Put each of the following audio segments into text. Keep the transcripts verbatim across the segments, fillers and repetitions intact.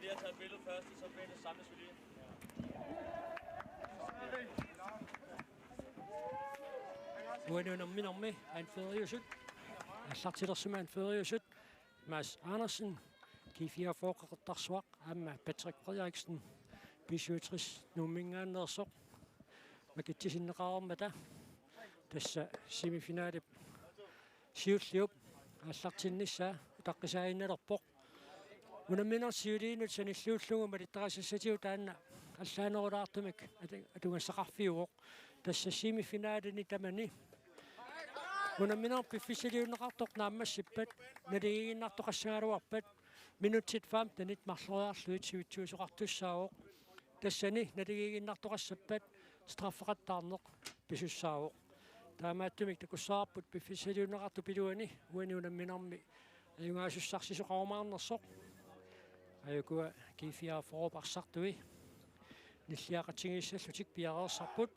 Jeg tager et billede først, og så bagefter samles vi lige. Uani unamminermi anføreriusut, aallartilersumi anføreriusut, Mads Andersen, G fireogfyrre Qeqertarsuaq, aamma Patrick Frederiksen, B syvogtres Nuumminngaanneersoq, makitsisinneqareermata. Tassa semifinalip siulliup aallartinnissaa utaqqisaaginnalerpoq. Unamminermi siuliinut sanilliullugu malittarisassatigut taanna allaanerulaartumik atu-, atugassaqarfiuvoq. Tassa semifinalini tamani unamminermi piffissaliunneqartoq naammassippat naligiiginnartoqassagaluarpat minutsit femtenit marloriarlugit sivitsuisoqartussaavoq. Tassani naligiiginnartoqassappat straffeqattaarneq pisussaavoq. Taamaattumik takussavarput piffissaliunneqartup iluani uani unamminermi ajugaasussarsisoqarumaarnersoq. Ajukua G fireogfyrre arsartui nilliaqatigiissallutik piareersarput.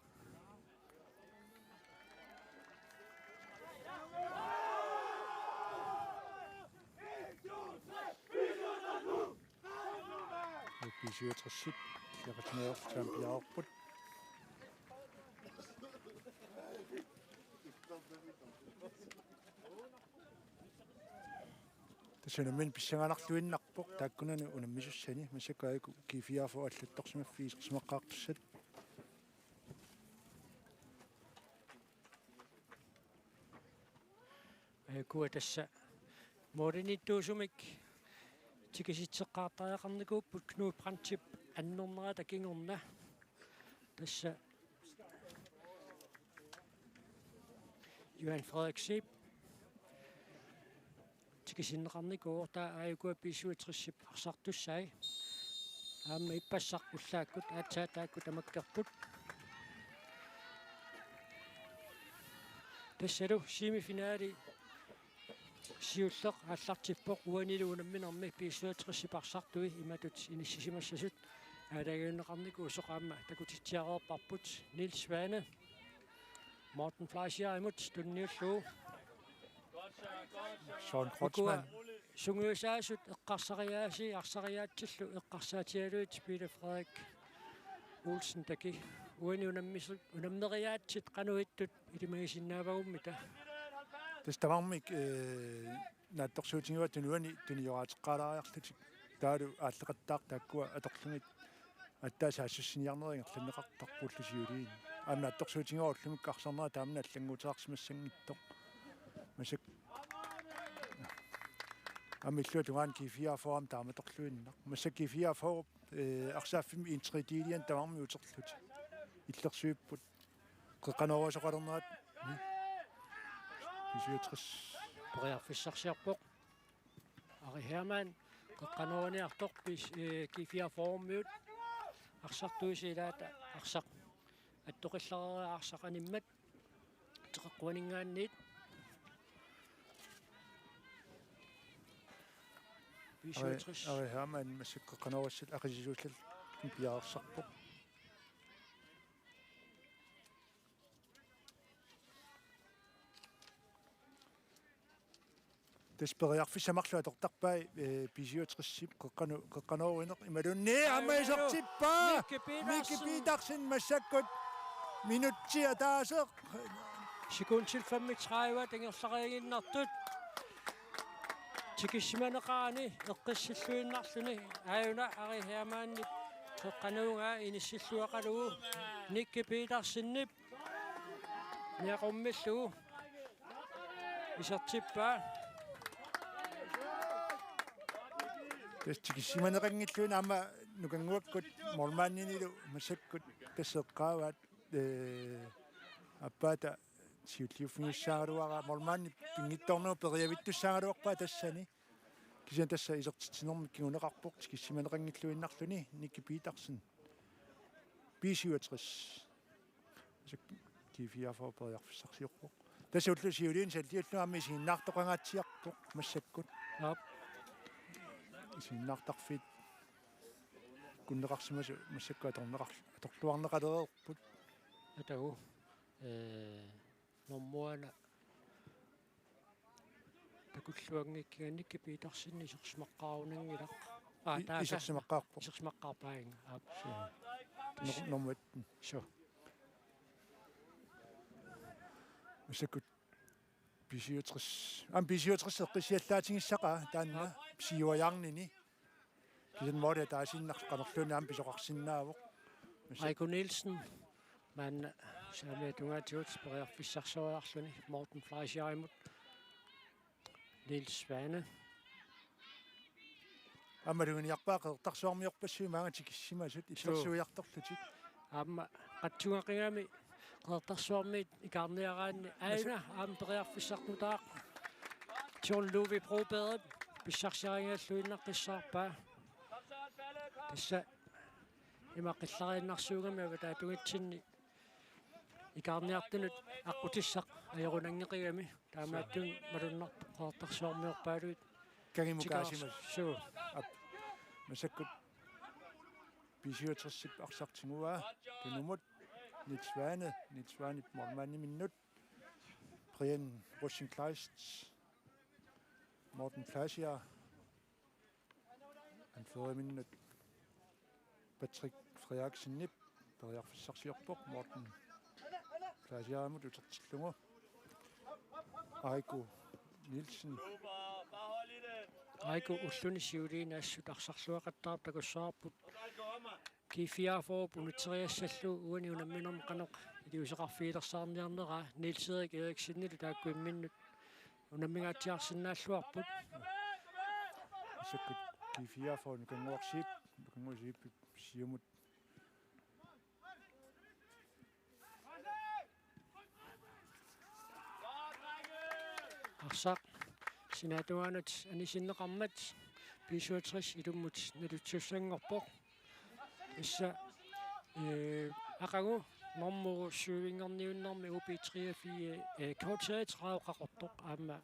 B syvogtres-ip nilliaqatigiiaarlutik piareerput. Tassa unammineq pissanganarluinnarpoq taakkunani unammisussani, massakkut aajuku G fireogfyrre allattorsimaffiit isersimaqqaartussat. Ajukua tassa målimiittuusumik tikisitseqqaartariaqarnikuupput Knud Brandtip annernerata kingorna. Tassa Johan Frederik Zeeb tikisinneqarnikuuvoq, taava ajukua B syvogtres-ip arsartussai. Aamma ippassaq ullaakkut aatsaat taakku tamakkerput. Tassalu semifinali siulleq aallartippoq, uanilu unamminermi B syvogtres-ip arsartui imatut inissisimassasut aalajangiunneqarnikuusoq aamma takutitsiareerparput. Niels Svane Morten Fleischerimut tunniullugu. Søren ukua Kreutzmann. Sungiusaasut eqqarsariaasii arsariaatsillu eqqarsaatigalugit Peter Frederik Olsen taki. Uani unammisu-, unammeriaatsit qanoq ittut ilimagisinnaavagummita? Tassa tamarmik, eh, naatsorsuutigivaat tunuani tunioraateqqaalaariarlutik. Taavalu aalleqattaaq taakkua atorlugit aatsaat saassussiniarnerit ingerlanneqartarpullu siuliini. Aamma naatsorsuutigaara ullumikkut arsarnera taamani allannguuteqarsimassanngitsoq. Massakkut aamma illuatungaani G fireogfyrre aamma taamatorluinnaq. Massakkut G fireogfyrre, eh, arsaaffimmi en tredjedeliani tamarmik uterlutik illersuipput. Qeqqanoorusoqalernerat. B syvogtres. Periarfissarsiorpoq Ari Hermann, qeqqanooruniartoq B-, eh, G fireogfyrre-miut. Arsartuisa ilaata arsaq attoqillereeraa arsaq animmat teqeqquaninngaanniit. Ari, B syvogtres. Ari Hermann massakkut qeqqanoorussat aqisisuullalluni piareersarpoq. Tassa periarfissat marluk atortarpai, eh, B syvogtres-ip qeqqanu-, qeqqanoorineq imaluunniit aamma isertippaa. Miki Petersen. Miki Petersen massakkut minutsi ataaseq. Sekundit femogtredive ingerlariiginnartut. Tikissimaneqarani eqqissilluinnarluni aajuna Ari Hermannip qeqqanooraa inissilluaqalugu Miki Petersenip niaqummillugu isertippaa. Tassa tikissimaneqanngilluinnaq aamma Nukannguakkut målmandinilu massakkut tassa eqqaavaat, eh, aappaata siulliuffigissaagaluaraa målmandi pinngitsoornagu periavittussaagaluarpaa tassani. Kisianni tassa isertitsinermik kinguneqarpoq tikissimaneqanngilluinnarluni Miki Petersen. B syvogtres. G fireogfyrre periarfissarsiorpoq. Tassa ullut siuliini salliullunga aamma isiginnaartoqangaatsiarpoq massakkut. Aap. Isiginnaartarfiit kunneqarsimasut massakkut atorneqar-, atorluarneqalereerput. Atagu. Ee, normuana takulluanngikkiga Miki Petersen isersimaqqaarunanngilaq. Aa, i-, taava isersimaqqaarpoq. Isersimaqqaarpaanga. Aap. Suu. Nor-, normat. Suu. Massakkut B syvogtres. Aamma B syvogtres eqqissiallaatigissaqaa taanna. Aap. Siuajaarnini. Kisianni måli ataasiinnaq qanorluunniit aamma pisoqarsinnaavoq. Aiko Nielsen. Maanna saamiata tungaatigut periarfissarsioriarluni Morten Fleischerimut. Niels Svane. Aamma maluginiarpaa Qeqertarsuarmiorpassuit maanga tikissimasut. Suu. Illersuiartorlutik. Aamma qatsungaqigami Qeqertarsuarmiit ikaarniaraanni aina aamma periarfissarnutaaq. John Ludvig Broberg pissarsiarigalluinnaqqissaarpaa. Tassa ima qillariinnarsuugami avataatungitsinni ikaarniartunut aqqutissaq ajorunanngeqigami. Taamaattumik malunnarpoq Qeqertarsuarmiorpaaluit. Kangimut tikerarsu-, kaasimas. Suu. Aap. Massakkut B syvogtres arsaq tiguaa. Tunumut Niels Svane. Niels Svanep målmandiminnut. Brian Rosenkleist. Morten Fleischer. Anføreriminnut Patrick Frederiksenip periarfissarsiorpoq Morten Fleischerimut utertillugu. Aiko Nielsen. Aiko ulluni siuliini assut arsarluaqattaartoq takussavarput. G fireogfyrre unitseriassallu uani unamminermi qanoq iliuuseqarfigilersaarniarneraa Niels Erik Eriksenilu taakku imminnut unammingaatsiarsinnaalluarput. Massakkut G fireogfyrre Nukannguaq Zeeb, Nukannguaq Zeeb siumut. Arsaq sinaatungaanut anisinneqarmat B syvogtres ilummut naluttussanngorpoq. Tassa, eh, aqagu normu syvinngorniunnermi U B treogfyrre, eh, K treogtredive Qaqortoq aamma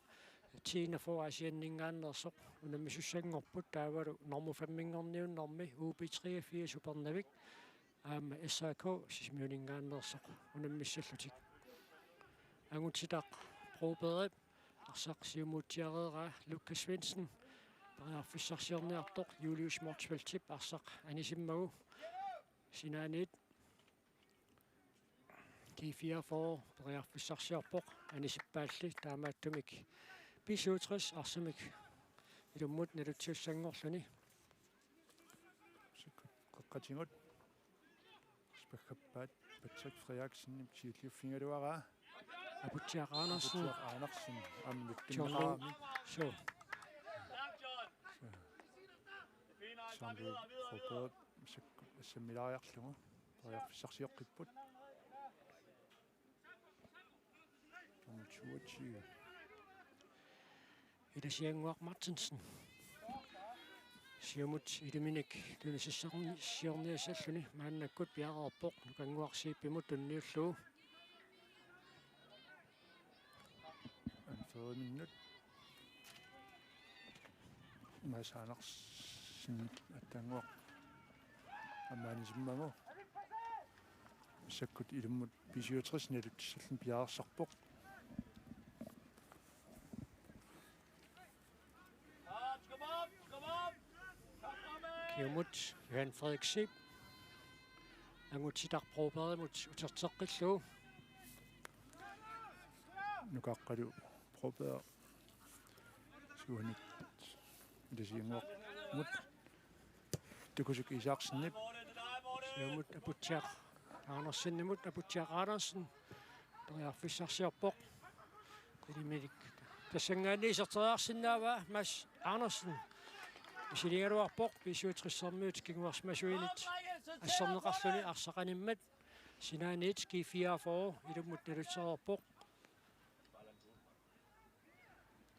T enogfyrre Aasianninngaanneersoq unammisussanngorput taavalu normu femminngorniunnermi U B treogfyrre Supernavik aamma S A K Sisimiuninngaanneersoq unammissallutik. Angutsitaq Broberg arsaq siumuutsiareeraa Lukas Svendsen periarfissarsiorniartoq Julius Motzfeldtip arsaq anisimmagu sinaaniit G fireogfyrre periarfissarsiorpoq anisippaalli taamaattumik B syvogtres arsamik ilummut naluttussanngorluni. Qeqqatigut. Spagappaat Patrick Frederiksenip siulliuffigaluaraa. Aputsiaq Andersen. Aputsiaq Andersen. Aamma John Lund. Mittimmaami. Suu. John Lund. Robert. Massakkut assammilaariarlugu. Periarfissarsioqqipput. Nummer toogtyve. Ilasiannguaq Martinsen. Siumut iliminik tunisissorni-, siorniassalluni maannakkut piareerpoq Nukannguaq Zeebimut tunniullugu. Anføreriminnut. Mads Andersen attaannguaq aamma anisimmagu. Massakkut ilummut B syvogtres naluttussalluni piareersarpoq. Siumut Johan Frederik Zeeb. Angutsitaq Brobergimut uterteqqillugu. Nukaqqalu Broberg. Siumut. Ilasiannguarmut. Tukusuk Isaksenip. Siumut Aputsiaq Andersenimut, Aputsiaq Andersen. Periarfissarsiorpoq. Iliminik. Tassanngaanniit iserteriarsinnaavaa Mads Andersen. Misiligaluarpoq B syvogtressermiut kinguarsimasuinit asserneqarluni arsaq animmat. Sinaaniit G fireogfyrre ilummut nalutsereerpoq.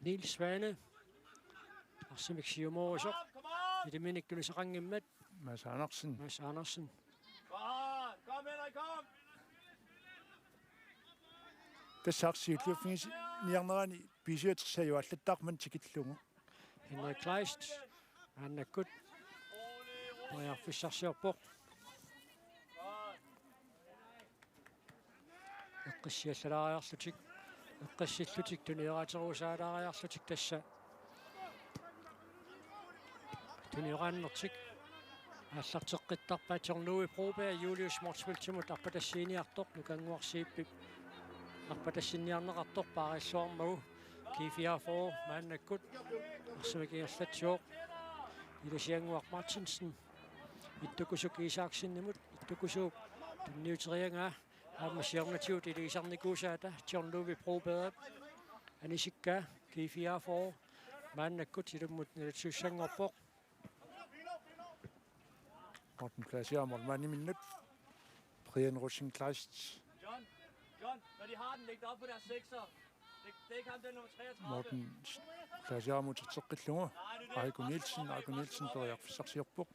Niels Svane. Arsamik siumoorusoq. Iliminik tunisaqanngimmat. Mads Andersen. Mads Andersen. Tassa arsaq siulliuffigisarniarnerani B syvogtres ajuallattaarmat tikillugu. Henrik Kleist. Maannakkut. Periarfissarsiorpoq. Eqqissiallalaariarlutik. Eqqissillutik tunioraateruusaalaariarlutik tassa. Unioraannertik aallarteqqittarpaat. John Louis Broberg Julius Motzfeldtimut arpatassiiniartoq, Nukannguaq Zeebip arpatassinniarneqartoq paarilluarmagu. G fireogfyrre maannakkut arsamik ingerlatsivoq. Ilasiannguaq Martinsen Ittukusuk Isaksenimut, Ittukusuup tunniuteriagaa aamma siornatigut iligisarnikuusaata John Louis Broberg anisikkaa. G fireogfyrre maannakkut ilummut nalatussanngorpoq. Morten Fleischer målmandiminnut. Brian Rosenkleist. John, John, når de har den, læg det op på deres sekser. Det, det er ikke ham, den nummer treogtredive. Morten Fleischer muterteqqillugu. Aiko Nielsen, Aiko Nielsen periarfissarsiorpoq.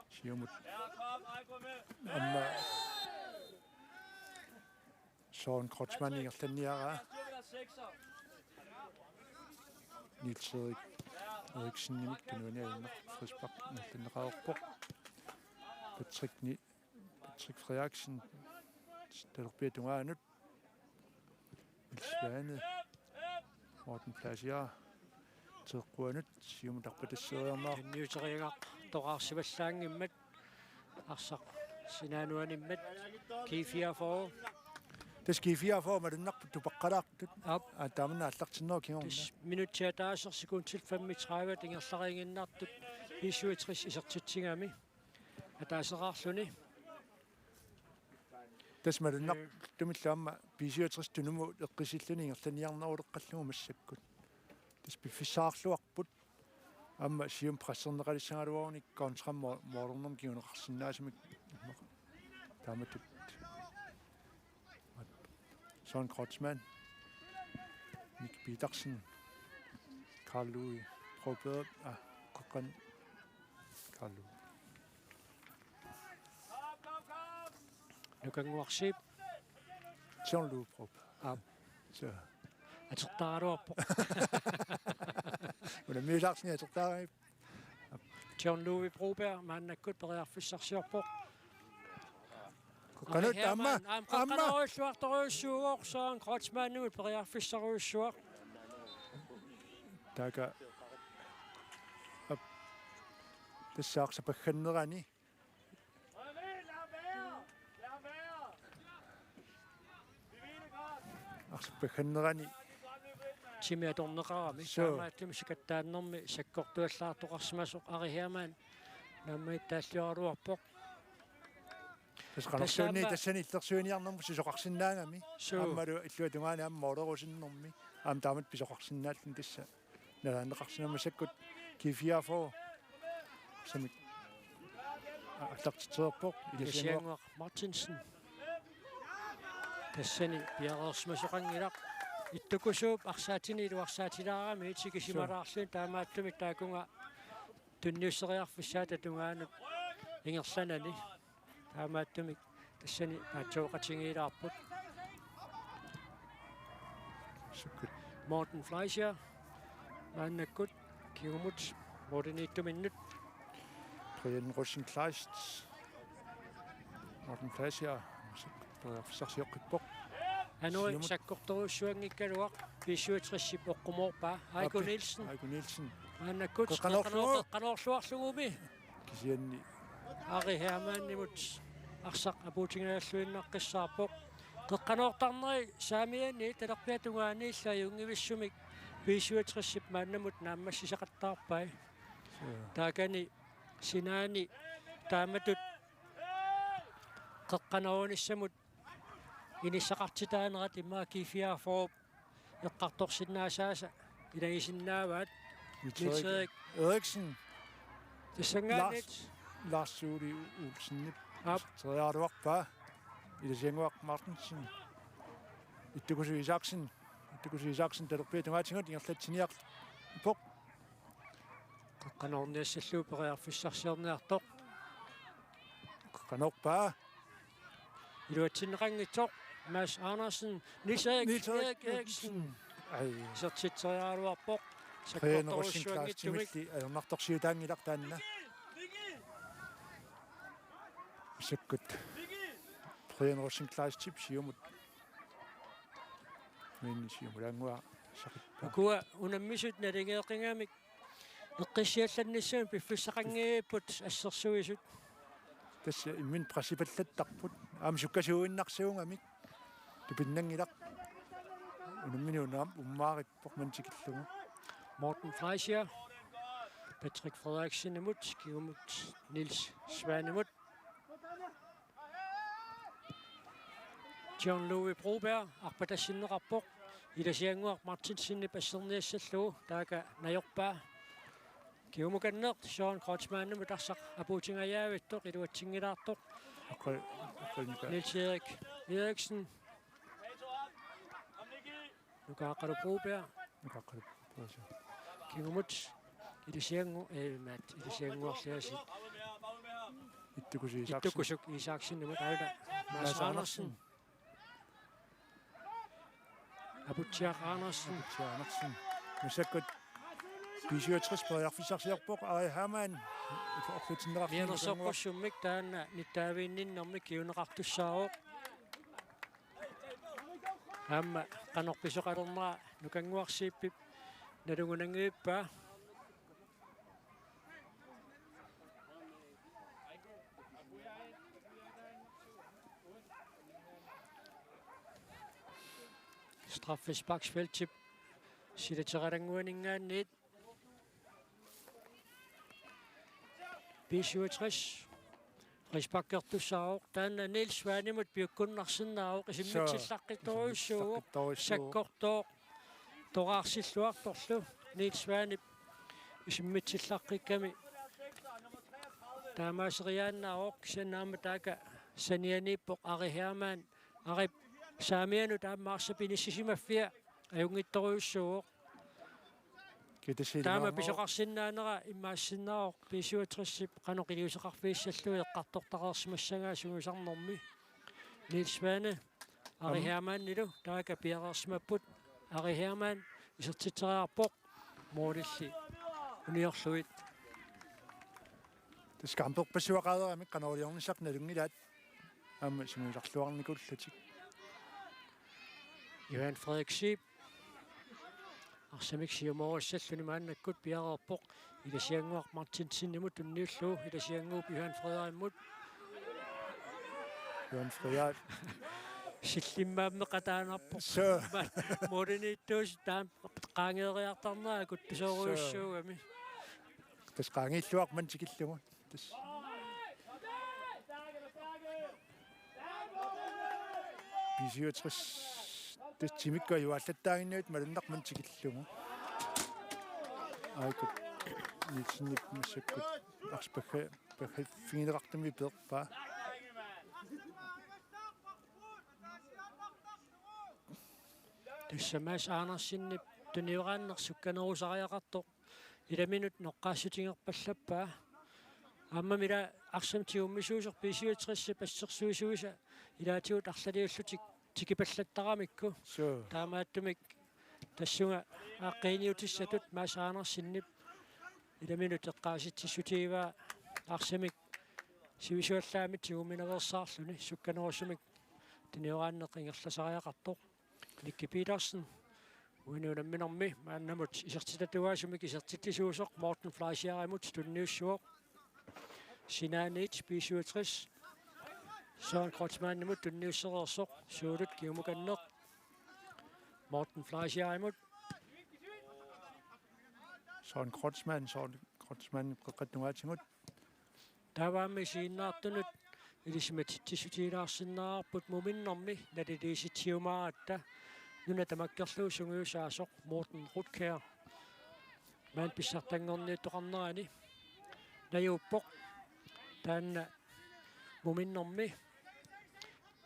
Siumut. Ja, kom, Aiko med. Aamma Søren Kreutzmann ingerlanniaraa. Niels Erik Eriksenimit tunuani ajunneq frispark ingerlanneqareerpoq. Patrick Ni-, Patrick Frederiksen talerpiata tungaanut. Niels Svane. Morten Fleischer. Teeqquanut siumut arpatassiinnarpoq. Tunniuteriagaq toqqarsivallaanngimmat arsaq sinaanuanimmat. G fireogfyrre. Tassa G fireogfyrre malunnarpoq tupaqqalaartut. Aap. Aa, taamanna aallartinnerup kingorna. Tassa minutsit ataaseq sekundit femogtredive ingerlariiginnartut B syvogtres isertitsigami. Ataaseqarluni. Tassa malunnartumillu aamma B syvogtres tunumut eqqissilluni ingerlanniarneruleqqallugu massakkut. Tassa piffissaqarluarput. Aamma siumut presserneqalissagaluarunik kontra mo-, målernermut kinguneqarsinnaasumik. Taamatut. Søren Kreutzmann. Nick Petersen. Karl Louis Broberg. Ah, Kokkan. Karl Louis. Nukannguaq Zeeb. John Louis Broberg. Aap. Så. Atortaraluarpoq. Una Møller Larsen atortarami. John Louis Broberg maannakkut periarfissarsiorpoq. Kokkanut aamma, aamma, aamma. Kokkanut aamma. Kokkanut aamma. Søren Kreutzmannimut periarfissarujussuaq. Taakku. Aap. Tassa arsaq paggannerani. Arsaq paggannerani. Timi atorneqarami. Suu. Taamaattumik sikattaannermi sakkortuallaartoqarsimasoq Ari Hermann naammagittaalliugaluarpoq. Tassa qanorsuunniit tassani illersuiniarnermut susoqarsinnaagami. Suu. Aammalu illuatungaani aamma målerusunnermi. Aamma taamatut pisoqarsinnaalluni tassa. Nalaanneqarsinnaammat massakkut G fireogfyrre. Samik. Aallartitseerpoq. Ilasiannguaq. Ilasiannguaq Martinsen. Tassani piareersimasoqanngilaq. Ittukusuup arsaatini iluarsaatilaarami tikisimalaarsuni taamaattumik taakunga tunniusseriarfissaata tungaanut ingerlanani. Taamaattumik tassani paatsuuqatigiilaarput. Sukkut. Morten Fleischer. Maannakkut kingumut Morten Iittuminnut. Brian Rosenkleist. Morten Fleischer. Periarfissarsioqqippoq. Anui siumut. Sakkortorujussuanngikkaluaq B syvogtres-ip oqqumoorpaa. Aiko Aappi. Nielsen. Aiko Nielsen. Maannakkut qeqqanoorlugu. Qeqqanoorluarlugumi. Kisianni. Ari Hermannimut arsaq apuutigigalluinnaqqissaarpoq. Qeqqanoortarneri saamianni talerpiata tungaaniillu ajunngivissumik B syvogtres-ip maannamut naammassisaqattaarpai. Suu. Taakani sinaani taamatut qeqqanoorunissamut inissaqartitaanerat immaqa G fireogfyrre eqqartorsinnaasaasa ilagisinnaavaat. Niels Erik. Niels Erik Eriksen. Tassanngaanniit. Lars, Lars Suli Olsenip. Aap. Teriaraluarpaa. Ilasiannguaq Martinsen. Ittukusuup Isaksen. Ittukusuup Isaksen talerpiata tungaatigut ingerlatsiniarpoq. Qeqqanoorniassallugu periarfissarsiorniartoq. Qeqqanoorpaa. Iluatsinneqanngitsoq Mads Andersen, Niels Erik, Niels Erik Erik Eriksen. Eriksen. Ai. Isertitseriaraluarpoq. Brian Rosenkleistimilli ajornartorsiutaanngilaq taanna. Sukkut. Brian Rosenkleistip siumut. Min siumulaannguaq saqippaa. Ukua unammisut naligeeqigamik Eqqissiallannissamut piffissaqanngipput assersuisut. Tassa imminut pressipallattarput. Aamma sukkasuuinnarsuugamik. Tupinnanngilaq. Unammineq una aamma ummaarippoq manna tikillugu. Morten Fleischer. Patrick Frederiksenimut, kingumut Niels Svanemut. John Louis Broberg arpatassinneqarpoq. Ilasiannguaq Martinsenip asserniassallugu taakku najorpaa. Kingumukanneq Søren Kreutzmannimut arsaq apuutingajaavittoq iluatsinngilaartoq. Aqqal-, aqqalunniugaa. Niels Erik Eriksen. Nuka Aqqalu Broberg. Nuka Aqqalu Broberg. Kingumut Ilasianngu-, eh, maat, Ilasiannguarliasi. Ittukusuk Isaksen. Ittukusuk Isaksenimut aana. Mads Mads Andersen. Andersen. Aputsiaq Andersen. Aputsiaq Andersen. Massakkut B syvogtres periarfissarsiorpoq Ari Hermann. Orlutinneqarfik. Mianersoqqussummik taanna nittaaviinninnermik kinguneqartussaavoq. Aamma qanoq pisoqalernera Nukannguaq Zeebip nalugunanngippaa. Straffesparksfeltip silateralannguaninngaanniit B syvogtres frisparkertussaavoq, taanna Niels Svanemut piukkunnarsinnaavoq, isimmitsillaqqittorujussuuvoq. Isimmitsillaqqittorujussuuvoq. Sakkortooq toraarsilluartorlu Niels Svanep isimmitsillaqqikkamik taamaaseriaannaavoq, kisianni aamma taakku sanianiippoq Ari Hermann, Arip saamianut aamma arsap inissisimaffia ajunngitsorujussuuvoq. Kitassiillu taama aamma pisoqarsinnaanera immaassinnaavoq B syvogtresip qanoq iliuuseqarfigissallugu eqqartortareersimassagaa sungiusarnermi. Niels Svane, Ari Aamma. Hermannilu taakku piareersimapput. Ari Hermann isertitseriarpoq. Målilli uniorlugit. Tassa kamperpassuaqareeramik qanoq iliornissaq nalunngilaat. Aamma sungiusarluarnikuullatik. Johan Frederik Zeeb. Arsamik siumoorissalluni maannakkut piareerpoq. Ilasiannguaq Martinsenimut tunniullugu. Ilasiannguup Johan Frederikimut. Johan Frederik. Sillimmaammeqataanarpoq. Suu. Målimiittuusoq taama qaangeeriartarnera akuttusoorujussuugami. Suu. Tassa qaangiilluarmat tikillugu. Tassa. B syvogtres. Tassa timikkut ajuallattaaginnavit malunnarmat tikillugu. Aajukua Nielsenip massakkut arsaq pagga-, paggaffigineqartumik peerpaa. Tassa Mads Andersenip tunioraanneq sukkanerusariaqartoq. Ilaminut noqqaassutigerpallappaa. Aammami ila arsamik tigummisuusoq B syvogtresip assersuisuisa ilaatigut arlaliullutik tikipallattaramikku. Suu. Taamaattumik tassunga aaqqiiniutissatut Mads Andersenip ilaminut eqqaasitsissutigivaa arsamik sivisuallaamik tigumminaveersaarluni sukkanerusumik tunioraanneq ingerlasariaqartoq. Nicky Petersen. Uani unamminermi maannamut isertitatuaasumik isertitsisuusoq Morten Fleischerimut tunniussuoq. Sinaaniit B syvogtres. Søren Kreutzmannimut tunniussereersoq. Suulut kingumukanneq. Morten Fleischerimut. Søren Kreutzmann, Søren Kreutzmann qeqqata tungaatigut. Taava aamma isiginnaartunut ilisimatitsissutigilaarsinnaavarput muminnermi naliliisitsiumaaratta nuna tamakkerlugu sungiusaasoq Morten Rutkjær. Maani pissartanngorniuttoqarnerani najuuppoq. Taanna muminnermi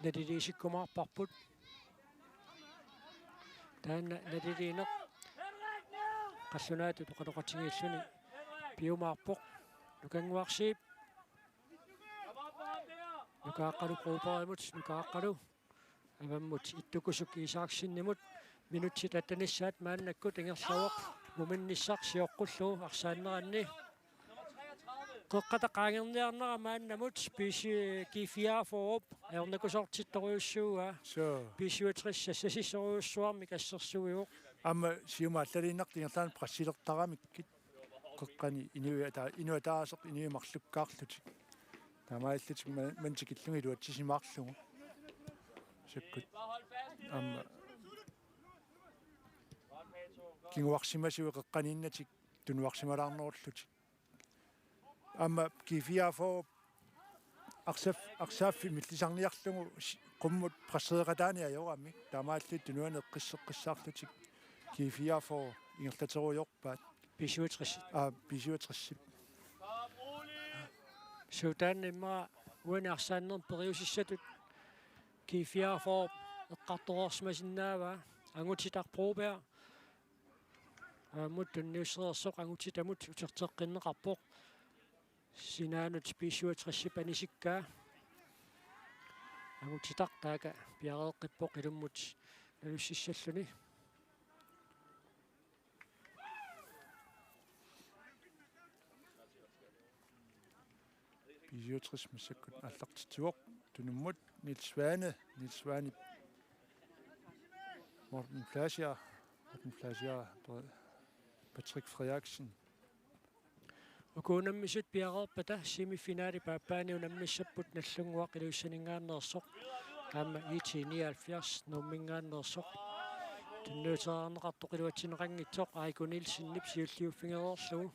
naliliisikkumaarparput. Taanna naliliineq qallunaatut oqaloqatigiilluni piumaarpoq. Nukannguaq Zeeb. Nuka Aqqalu Brobergimut, Nuka Aqqalu. Avammut Ittukusuk Isaksenimut. Minutsit attanissaat maannakkut ingerlavoq. Muminnissaq sioqqullugu arsaanneranni. Qeqqata qaangerniarnera maannamut B C G fireogfyrre ajornakusoortittorujussuuaa. Suu. B syvogtres sassasissorujussuarmik assersuivoq. Aamma siumut aallaliinnartut ingerlaannaq pressilertaramikkit. qeqqani inuit ata-, inuit ataaseq inuit marlukkaarlutik. Taamaalillutik ma-, maani tikillugu iluatsisimaarlugu. Massakkut aamma kinguarsimasuat qeqqaniinnatik tunuarsimalaarnerullutik. Aamma G fireogfyrre arsaaf-, arsaaffik millisarniarlugu s-, qummut presseeqataani ajoramik. Taamaalillutik tunuani eqqisseqqissaarlutik G fireogfyrre ingerlaterujoorpaat. B syvogtres. Aa, B syvogtres. Suu, taanna immaqa uani arsaannermi periusissatut G fireogfyrre eqqartoreersimasinnaavaa. Angutitaq Broberg. Aamma tunniussereersoq Angutitamut uterteqqinneqarpoq. Sinaanut B syvogtres anisikkaa. Angutitaq taaka piareeqqippoq ilummut nalussissalluni. B syvogtres massakkut aallartitsivoq tunummut Niels Svane, Niels Svane. Morten Fleischer, Morten Fleischer, Patrick Frederiksen. Uku unammisut piareerpata semifinali paappaani unammissapput Nagdlunguaq Ilulissaninngaanneersoq. Aamma I T nioghalvfjerds Nuumminngaanneersoq. Tunniuteriarneqartoq iluatsinneqanngitsoq Aiko Nielsenip siulliuffigereerlugu.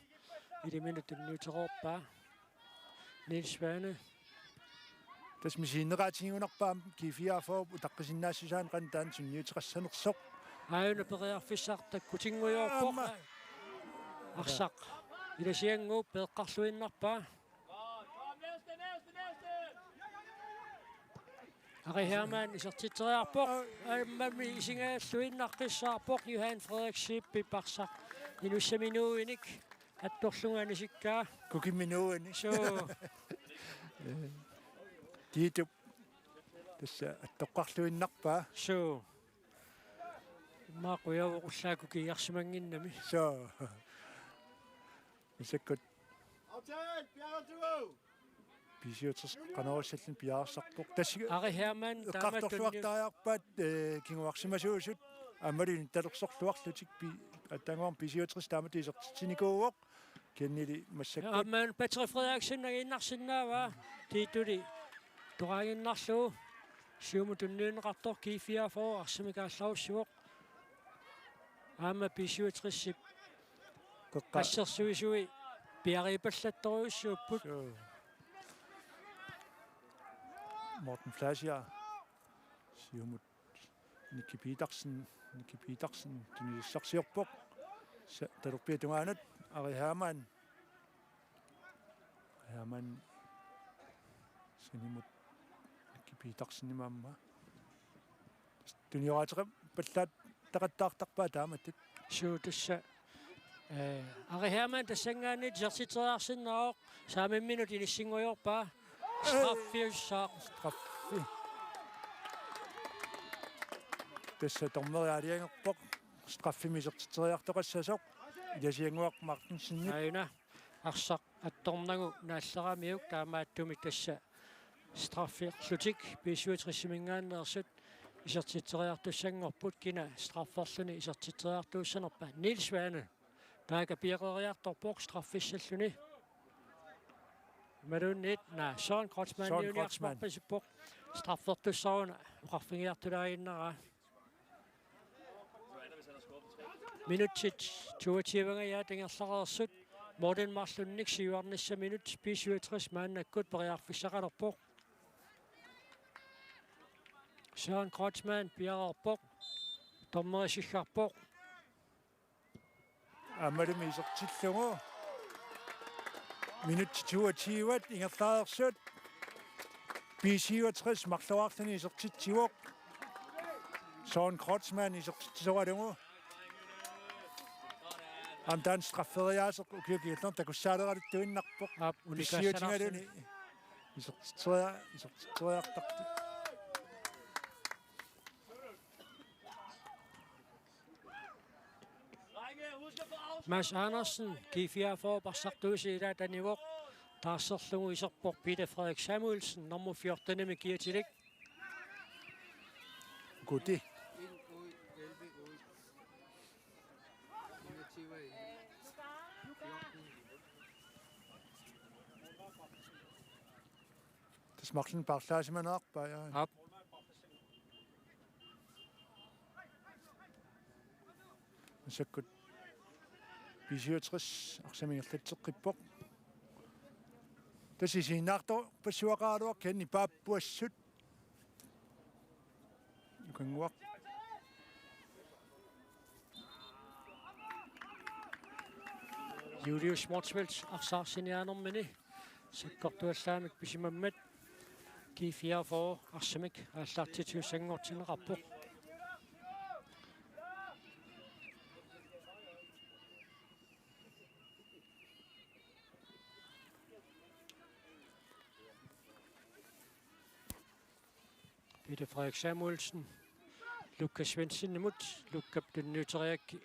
Iliminut tunniutereerpaa. Niels Svane. Tassa misiginneqaatigigunarpoq aamma G fireogfyrre utaqqisinnaassusaa qanoq taanna sunniuteqassanersoq. Aajuna periarfissaq takkutinngujoorpoq. Aamma. Arsaq. Ilasiannguup peeqqarluinnarpaa. Ari Hermann isertitseriarpoq. Aammami isigajalluinnaqqissaarpoq Johan Frederik Zeebip arsaq. Inussaminuuinik attorlugu anisikkaa. Kukimminuuani. Suu. Tiitup. Tassa attoqqarluinnarpaa. Suu. Immaqa qujavoq ullaakkut kiiarsimannginnami. Suu. Massakkut. Aftale, Bjarne Duo! B syvogtres qanoq issalluni piareersarpoq. Tassa Ari Hermann, taama tunniu- eqqartorluartariaqarpaat, eh, kinguarsimasuusut. Aammalu inuttalersorluarlutik pi-, aatsaannguaq B syvogtres taamatut isertitsinikuuvoq. Kenneli massakkut. Aamma Patrick Frederiksen nangiinnarsinnaavaa. Tiituli. Toqaaginnarlugu. Siumut tunniunneqartoq G fireogfyrre arsamik aallarussivoq. Aamma B syvogtres-ip qeqqa- qassersuisui piariipallattorujussuupput. Suu. Morten Fleischer. Siumut Nicky Petersen, Nicky Petersen, tunisassarsiorpoq. Sa-, talerpiata tungaanut, Ari Hermann. Hermann. Sinimut Nicky Petersenimut aamma. Tunioraateqappallaat taqattaartarpaa taamatut. Suu tassa. Eh, Ari Hermann tassanngaanniit isertitseriarsinnaavoq saamimminut inissinngujorpaa. Straffiussaaq. Straffi. Tassa dommeri aalajangerpoq. Straffimik isertitseriartoqassasoq. Ilasiannguaq Martensenip. Aajuna. Arsaq attornagu naalleramiuk taamaattumik tassa strafferlutik B syvogtres-iminngaanneersut isertitseriartussanngorput kina strafferluni isertitseriartuussanerpa Niels Svane. Taaka piareeriartorpoq straffissalluni. Imaluunniit naa Søren Kreutzmann Søren Kreutzmann. Niuniarsorpasippoq straffertussaruna oqarfigiartulaaginnaraa. Minutsit toogtyve-nngajat ingerlareersut. Målin marlunnik siuarnissaminut B syvogtres maannakkut periarfissaqalerpoq. Søren Kreutzmann piareerpoq. Dommeri siggarpoq. Aammalumi isertillugu. Minutsit toogtyve ingerlareersut. B syvogtres marloraarluni isertitsivoq. Søren Kreutzmann isertitsisoralugu. Aamma taanna strafferiaaseq ukiut kingullerni takussaaleraluttuinnarpoq. Aap, unikaassalaarluni. Pissuutigaluni. Isertitseria-, isertitseriartartut. Mads Andersen, G fireogfyrre arsartuusi ilaat anivoq, taarserlugu iserpoq Peter Frederik Samuelsen, nummer fjorten-imi kiatilik. Guti. Marlin paarlaasimanerarpaa, ja. Aap. Massakkut B syvogtres arsamik ingerlatseqqippoq. Tassa isiginnaartorpassuaqaraluaq kisianni paappuassut. Nukannguaq. Julius Motzfeldt arsaarsiinermini sakkortuallaamik pisimammat G fireogfyrre arsamik aallartitut sanngortinneqarpoq. Peter Frederik Samuelsen, Lukas Svendsenimut, Lukap tunniuteriaraa.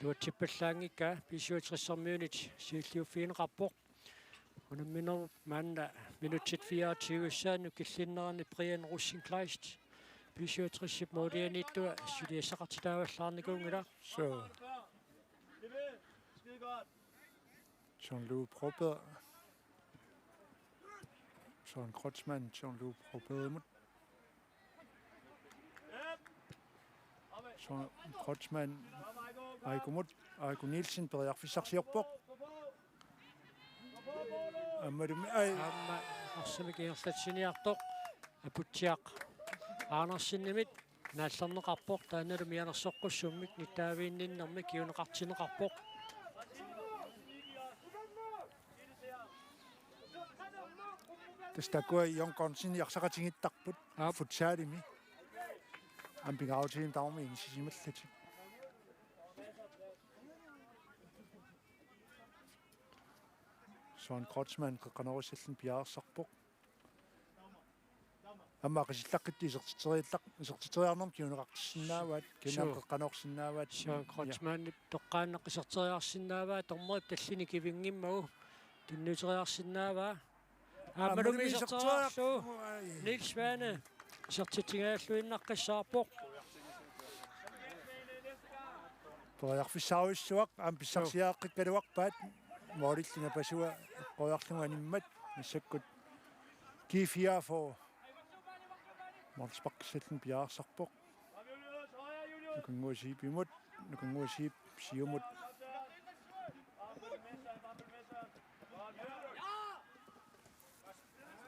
Iluatsippallaanngikkaa B syvogtres-ermiunit siulliuffigineqarpoq. Unamminerup maanna minutsit fireogtyve-ssaanut killinnerani Brian Rosenkleist B syvogtres-ip målianiittua suliassaqartitaavallaarnikuunngilaq. Suu. Jean-Louis Broberg. Søren Kreutzmann, Jean-Louis Brobergimut. Søren Kreutzmann, Aikumut, Aiku Nielsen periarfissarsiorpoq. Aammalumi, ai. Aamma arsamik ingerlatsiniartoq Aputsiaq Andersenimit naallerneqarpoq, taannalu mianersoqqussummik nittaaviinninnermi kinguneqartinneqarpoq. Tassa taakku Jon Konsen arsaqatigiittarput. Aap. Futsalimi. Aamma pingaarutigimmata tamarmik inissisimallatik. Søren Kreutzmann qeqqanoorissalluni piareersarpoq. Aamma Qasigiannguaq isertitseriallaq, isertitseriarnermut kinguneqartissinnaavaat, kisianni Suu. Qeqqanoorsinnaavaat. Suu, ja. Kreutzmannip toqqaannaq iserteriarsinnaavaa, dommerip tallini kivinngimmagu tunniuteriarsinnaavaa. Aammalumi iserteriarlugu. Ai. Niels Svane isertitsingajalluinnartussaavoq. Periarfissarujussuaq aamma pissarsiaqqikkaluarpaat. Målillu napasua eqqoriarlugu animmat massakkut G fireogfyrre. Mols Bak sillin piareersarpoq. Nukannguaq Zeebimut, Nukannguaq Zeeb siumut.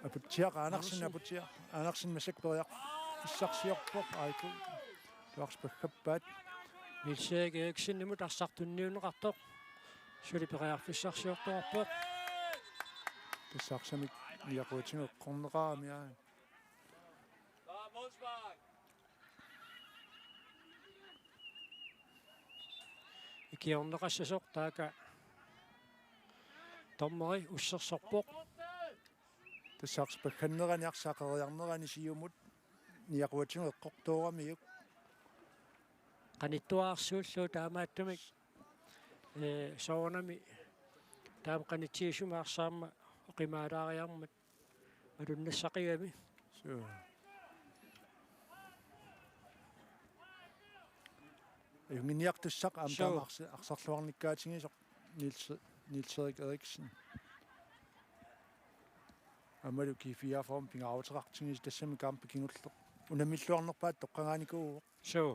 Aputsiaq Andersen, Andersen. Aputsiaq Andersen massakkut periarfissarsiorpoq, Aiku. Tuarspagkappaat. Niels Erik Eriksenimut arsaq tunniunneqartoq. Suli periarfissarsiortoqarpoq. Tassa arsamik niaquatigut eqqorneqarami, aa. Ikiorneqassasoq taakku dommeri ussersorpoq. Tassa arsaq paggannerani arsaq qeriarnerani siumut niaquatigut eqqortooramiuk. Qanittuararsuullugu taamaattumik, ee, soorunami taama qanitsigisumik arsaq aamma oqimaalaariarmat malunnassaqigamik. Suu. Ajunnginiartussaq aamma Suu. Taama arsa-, arsarluarnikkaatigisoq Niels, Niels Erik Eriksen. Aammalu G fireogfyrre pingaaruteqartigisoq tassami kampip kingulleq. Unammilluarnerpaatut toqqagaanikuuvoq. Suu.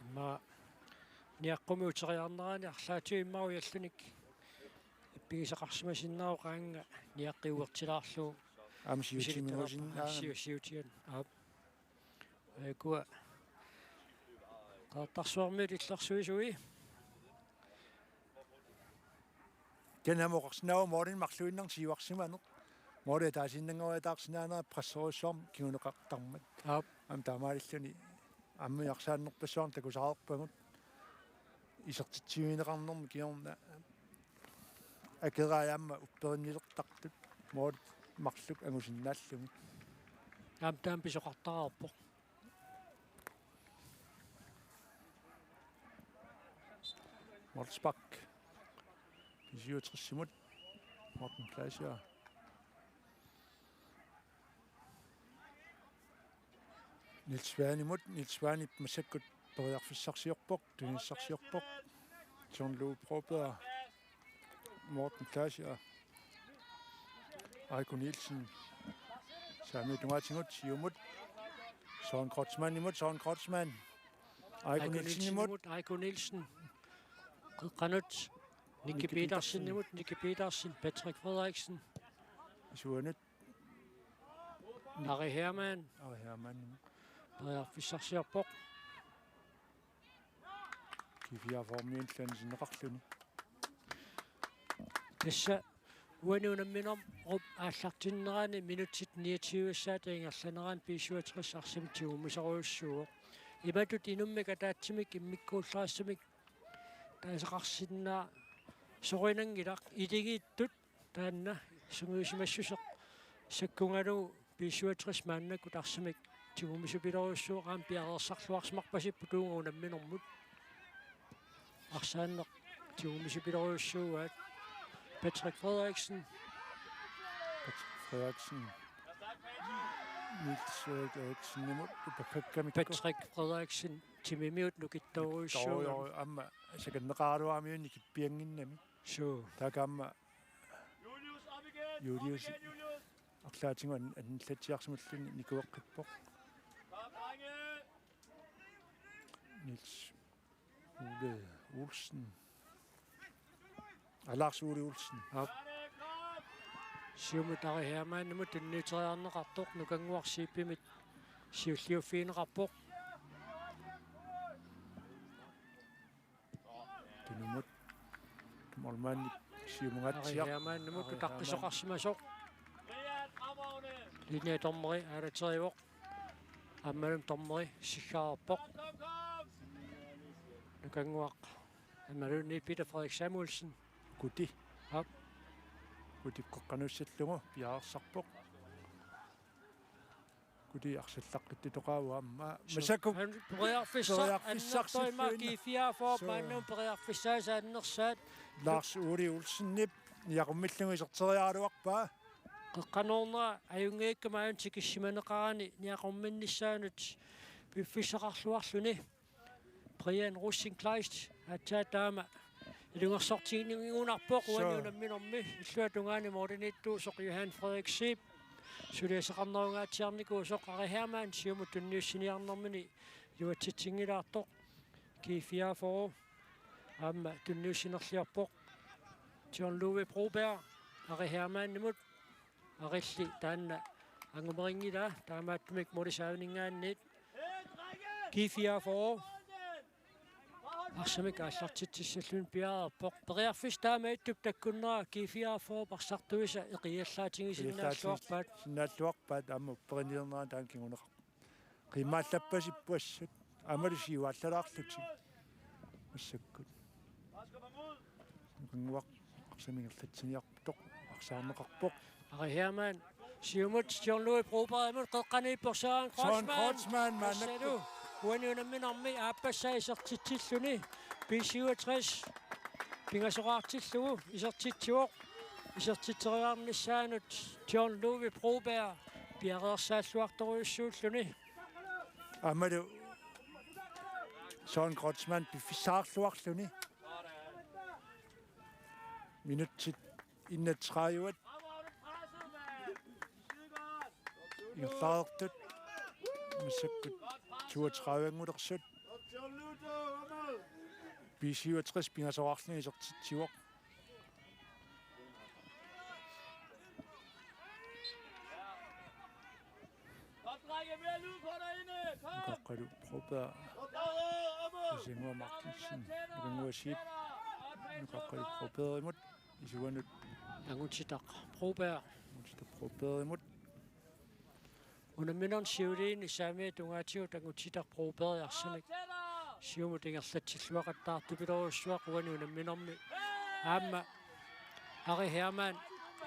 Aamma niaqqumi uteriarnerani arlaatigut immaqa ujallunik ippigisaqarsimasinnaavoq qaannga niaqqi uertilaarlugu. Aamma siutimiusinnaagami. Siu-, siutian. Aap. Ukua Qeqertarsuarmiut illersuisui. Kisianni aamma oqarsinnaavoq målinik marluinnarnik siuarsimaneq. Måli ataasiinnanngoriataarsinnaanera presserujussuarmik kinguneqartarmat. Aap. Aamma taamaalilluni aamma arsaannerpassuarnik takusaqarpagut. Isertitsivigineqarnermi kingorna akerai aamma upperinnilertartut måli marluk angusinnaallugit. Aamma taama pisoqartariaqarpoq. Mols Bak. B syvogtres-imut. Morten Fleischer. Niels Svanemut, Niels Svanep massakkut Periarfissarsiorpoq, tunissarsiorpoq. John Lou Broberg. Morten Klaas ja Aiko Nielsen. Saamiata tungaatigut siumut. Søren Kreutzmannimut, Søren Kreutzmann. Aiko Aiko Nielsenimut. Nielsenimut, Aiko Nielsen. Qeqqanut. Nicky Nicky Petersen. Petersenimut, Nicky Petersen, Patrick Frederiksen. Isuanut. Ari Hermann. Ari Hermannimut. Periarfissarsiorpoq. G fireogfyrre-miunillu sinneqarluni. Tassa uani unamminermi aallartinnerani minutsit niogtyve-ssaata ingerlanerani B syvogtres arsamik tigummisorujussuuvoq. Imatut inummik ataatsimik immikkuullarissamik taasaqarsinnaasorineqanngilaq, iligiittut taanna sungiusimassuseq sakkugalugu B syvogtres maannakkut arsamik tigummisupilorujussuuvoq, aamma piareersarluarsimarpasippoq uunga unamminermut. Arsaanneq tigummisupilorujussuugaat. Patrick Frederiksen. Patrick Frederiksen. Niels Erik Eriksenimut upakkakkamikku. Patrick Frederiksen timimiut nukittorujussuuvoq. Joo, joo, aamma sakanneqaraluaramiunnik kippiannginnami. Suu. Taakku aamma Julius arlaatigut an-, annilatsiarsimalluni nikueqqippoq. Niels Ole Olsen. Aa, Lars Ole Olsen. Aap. Siumut Ari Hermannimut tunniuteriarneqartoq, Nukannguaq C P-mit siulliuffigineqarpoq. Tunumut. Målmandi siumungaatsiaq. Ari Hermannimut utaqqisoqarsimasoq. Linjedommeri aalaterivoq. Aammalumi dommeri siggaarpoq. Nukannguaq. Aammalu Niels Peter Frederik Samuelsen. Kuti. Aap. Kuti qeqqanussallugu piareersarpoq. Kuti arsallaqqittutoqaavoq aamma. Suu. Massakkut. Han periarfissaq, periarfissarsilluinnarpoq. Annertoq ima G fireogfyrre. Suu. Maannamut periarfissaasa annersaat. Lars Ole Olsenip niaqummillugu iserteriaraluarpaa. Qeqqanoornera ajunngikkama aajuna tikissimaneqarani niaqumminnissaanut piffissaqarluarluni. Brian Rosing Kleist aatsaat taama ilungersortiginarpoq. Suu. Uani unamminermi illuatungaani målimiittuusoq Johan Frederik Zeeb. Suliassaqarnerungaatsiarnikuusoq Ari Hermann siumut tunniussiniarnermini iluatsitsinngilaartoq. G fireogfyrre aamma tunniussinerliorpoq. John Love Broberg Ari Hermannimut. Arilli taanna angumerinngilaa, taamaattumik målip saavaninngaanniit. G fireogfyrre arsamik aallartitsissalluni piareerpoq. Periarfissaq taama ittup takkunnera G fireogfyrre arsartuisa eqiallaatigisinnaassavarput. Eqiallaatigisinnaassavarput, aamma upperinniarnerani taanna kinguneqarpoq. Qiimmallappasippoq assut. Aammalu siuaallalaarlutik. Massakkut. Nukannguaq arsamik ingerlatsiniartoq arsaarneqarpoq. Ari Hermann. Siumut John Louis Brobergimut qeqqaniippoq Søren Kreutzmann. Søren Kreutzmann, maannakkut. Massalu uani unamminermi aappassaa isertitsilluni. B syvogtres pingasoqartillugu isertitsivoq. Isertitseriarnissaanut John Louis Broberg piareersaalluartorujussuulluni. Aammalu Søren Kreutzmann piffissaarluarluni. Minutsit enogtredive. Ingerlareertut. Massakkut toogtredive-ngulersut. B syvogtres pingasoqarluni isertitsivoq. Nukaqqalu Broberg. Isingua Martinsen. Nukannguaq Zeeb. Nukaqqalu Brobergimut. Isuanut. Angutitaq Broberg. Angutitaq Brobergimut. Unamminermi siuliini saamiata tungaatigut Angutitaq Broberg arsamik siumut ingerlatsilluaqattaartupilorujussuaq uani unamminermi. Aamma Ari Hermann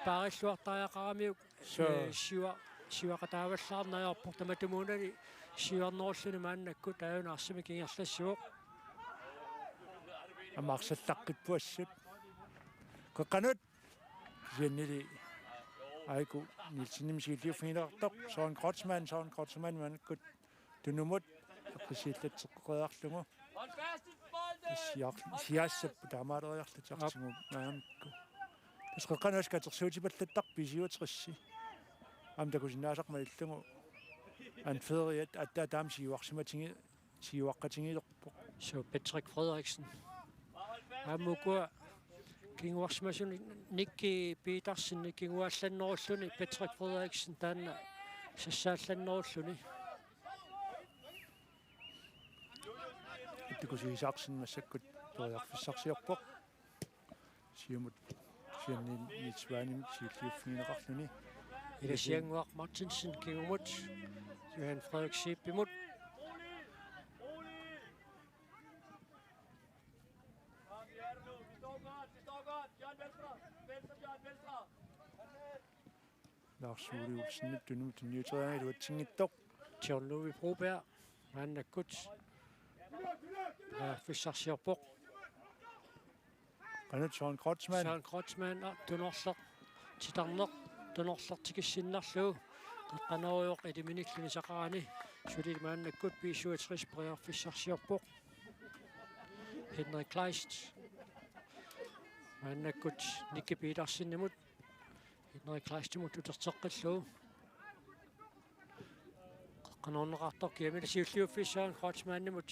paarilluartariaqaramiuk. Suu. Ee, siua-, siuaqataavallaarneq ajorpoq, tamatumuunali siuarnerulluni maannakkut taajuna arsamik ingerlassivoq. Aamma arsallaqqippoq assut. Qeqqanut. Kisiannili Aiko Nielsenimut siulliuffigineqartoq. Søren Kreutzmann, Søren Kreutzmann maannakkut tunumut. eqqissillatseqqeriarlugu. Siar-, siaassapput taamaaleriarlutik artigu maamikku. Tassa qeqqanut aamma katersuutipallattarpoq B syvogtres. Aamma takusinnaasarput malillugu anføreriat aatsaat taama siuarsimatigi-, siuaqqatigilerpoq. Suu, Patrick Frederiksen. Aamma ukua kinguarsimasunik Nicky Petersen kinguaallannerulluni Patrick Frederiksen taanna sassaallannerulluni. Takusiisaarsinnaassakkut periarfissarsiorpoq. Siumut kisianni Niels Svanemik siulliuffigineqarluni. Ilasiannguaq Martinsen kingumut, Johan Frederik Zeebimut. Lars Ole Olsenip tunumut tunniuteriarlugu iluatsinngitsoq. John Louis Broberg maannakkut periarfissarsiorpoq. Qanoq Søren Kreutzmann. Søren Kreutzmann, aa, tunorleq titarneq, tunorleq tikissinnarlugu. Qeqqanoorujooq eliminilluni saqarani. Suli maannakkut B syvogtres periarfissarsiorpoq. Henrik Kleist. Maannakkut Nicky Petersenimut. Henrik Kleistimut uterteqqillugu. Qeqqanoorneqartoq kiamila siulliuffigissaaq Kreutzmannimut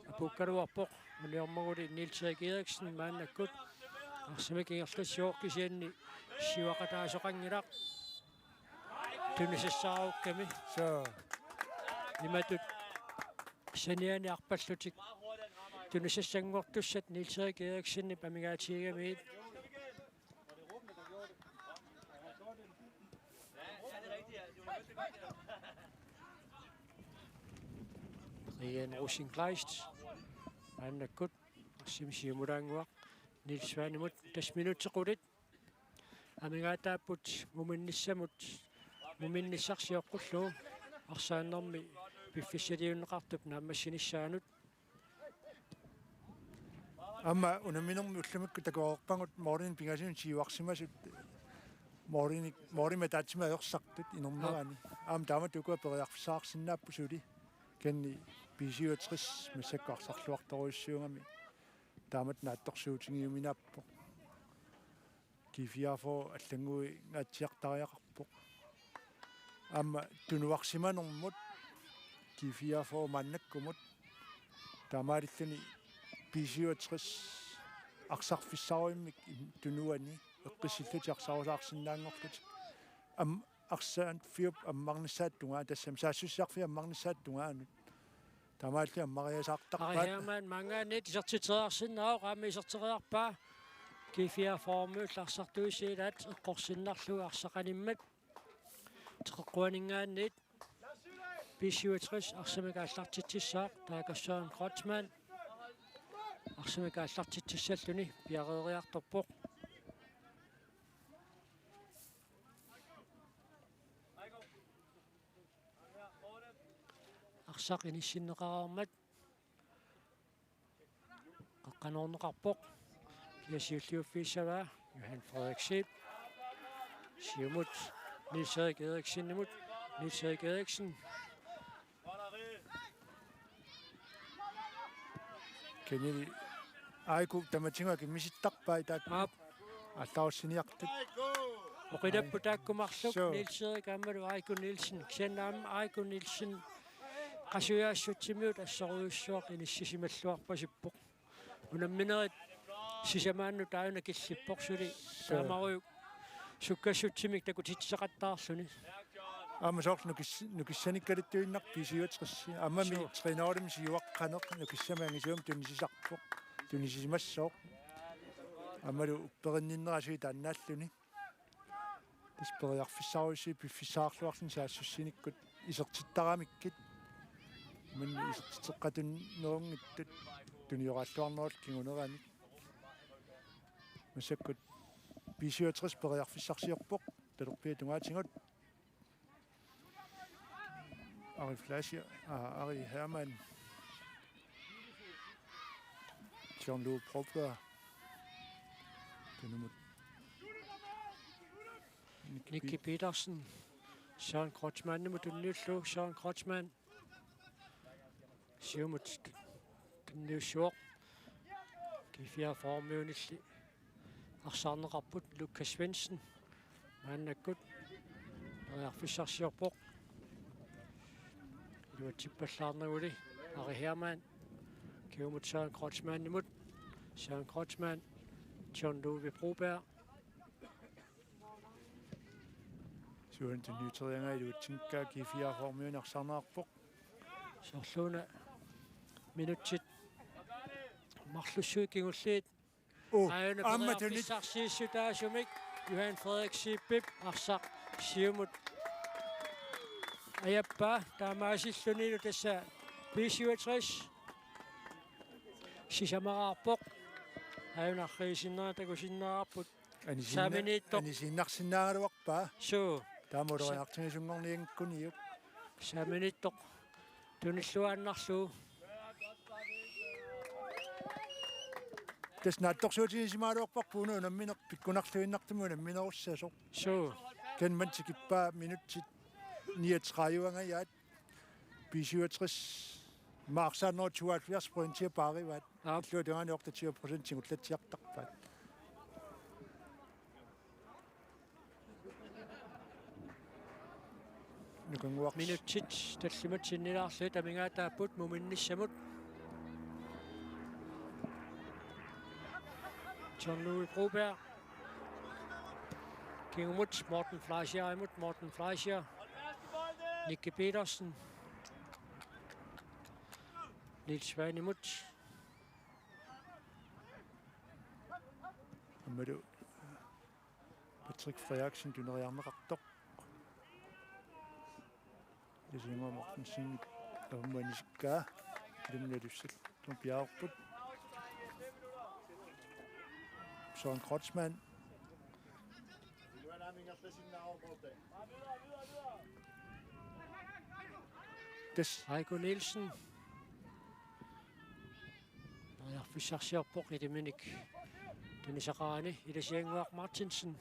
apuukkaluarpoq. Uniormaguli Niels Erik Eriksen maannakkut. Arsamik ingerlassivoq kisianni siuaqataasoqanngilaq. Tunisassaarukkamik. Suu. Imatut saniani arpallutik tunisassanngortussat Niels Erik Eriksenip amigaatigigamiuk. Brian Rosenkleist. Maannakkut arsamik siumulaannguaq Niels Svanemut, tassa minutsit qulit amigaataapput muminnissamut, muminnissaq sioqqullugu arsaannermi piffissaliunneqartup naammassinissaanut. Aamma unamminermi ullumikkut takoreerpagut målinik pingasunut siuarsimasut målinik, målimik ataatsimik ajorsartut inernerani. Aap. Aamma taamatut ukua periarfissaqarsinnaapput suli. Kisianni B syvogtres massakkut arsarluartorujussuugami taamatut naatsorsuutigiuminaappoq. G fireogfyrre allannguingaatsiartariaqarpoq. Aamma tunuarsimanermut G fireogfyrre maannakkumut taamaalilluni B syvogtres arsarfissarujummik tunuani eqqissillutik arsarusaarsinnaanngorlutik. Aamma arsaaffiup ammarnissaata tungaanut, tassami saassussiarfiup ammarnissaata tungaanut. Taamaalilluni ammariasaartarpaat. Ari Hermann maanngaanniit isertitseriarsinnaavoq, aamma iserteriarpaa. G fireogfyrremiut arsartuisa ilaat eqqorsinnarlugu arsaq animmat teqeqquaninngaanniit. B syvogtres arsamik aallartitsissaaq, taakku Søren Kreutzmann arsamik aallartitsissalluni piareeriartorpoq. Arsaq inissinneqareermat qeqqanoorneqarpoq. Kia siulliuffigissavaa? Johan Frederik Zeeb. Siumut Niels Erik Eriksenimut. Niels Erik Eriksen. Kennedy. Aiku tamatigut akimmisittarpai taakku. Aap. Aallarussiniartut. Oqilapput taakku marluk. Suu. Niels Erik aammalu Aiku Nielsen. Kisianni aamma Aiku Nielsen qasujaassutsimiut assorujussuaq inissisimalluarpasippoq. Unamminerit sisamaannut taanna killippoq suli. Suu. Taamarujuk sukkassutsimik takutitseqattaarluni. Aamma soorlu nukis-, nukissanikkaluttuinnarpoq B syvogtres. Aammami. Suu. Trænerimik siuaqqaneq nukissamik angisuumik tunisisarpoq. Tunisisimassooq. Aammalu upperinninnerasui taannaalluni. Tassa periarfissarujussuit piffissaqarluarluni saassussinikkut isertittaramikkit. Maanna isertitseqqatunnerunngitsut tunioraalluarnerullu kinguneranik. Massakkut B syvogtres periarfissarsiorpoq talerpiata tungaatigut. Ari Fleischer, aa, Ari Hermann. John Lou Broberg. Tunumut. Nicky Petersen. Søren Kreutzmannimut tunniullugu, Søren Kreutzmann. Siumut tunniussivoq. G fireogfyrre-miunilli arsaarneqarput Lukas Svendsen. Maannakkut periarfissarsiorpoq. Iluatsippallaarnaguli Ari Hermann. Kingumut Søren Kreutzmannimut. Søren Kreutzmann. John Ludvig Broberg. Suunuku tunniuteriaraa iluatsinngikkaa G fireogfyrre-miunit arsaarneqarpoq. Soorluuna minutsit marlussuit kingulliit. Uh, aajuna aamma tunit. Periarfissarsiissutaasumik Johan Frederik Zeebip arsaq siumut ajappaa taamaasillunilu tassa B syvogtres sisamaraarpoq. Aajuna arriisinnaanera takusinnaavarput. Anisiinna-, saaminiittoq. Anisiinnarsinnaagaluarpaa. Suu. Taama ulorianartigisunngornianngikkunik. Saaminiittoq. Tunilluaannarlugu. Tassa naatsorsuutigisimagaluarparput una unammineq pikkunarluinnartumik unamminerussasoq. Suu. Kingumut tikippaa minutsit niogtredive-nngajat. B syvogtres. Aamma arsaannerup tooghalvfjerds pointia paarivaat. Aap. Illuatungaani otteogtyve procent singullatsiartarpaat. Nukannguaq. Minutsit tallimat sinnilaarlugit amigaataapput muminnissamut. John Louis Broberg. Kingumut Morten Fleischerimut, Morten Fleischer. Nicky Petersen. Niels Svanemut. Aammalu Patrick Frederiksen tuneriarneqartoq. Ilasiannguaq Mortensen aamma anisikkaa. Ilumut tussak. Tupiaarput. Søren Kreutzmann. Tassa. Heiko Nielsen. Periarfissarsiorpoq ilaminik tunisaqarani Ilasiannguaq Martinsen.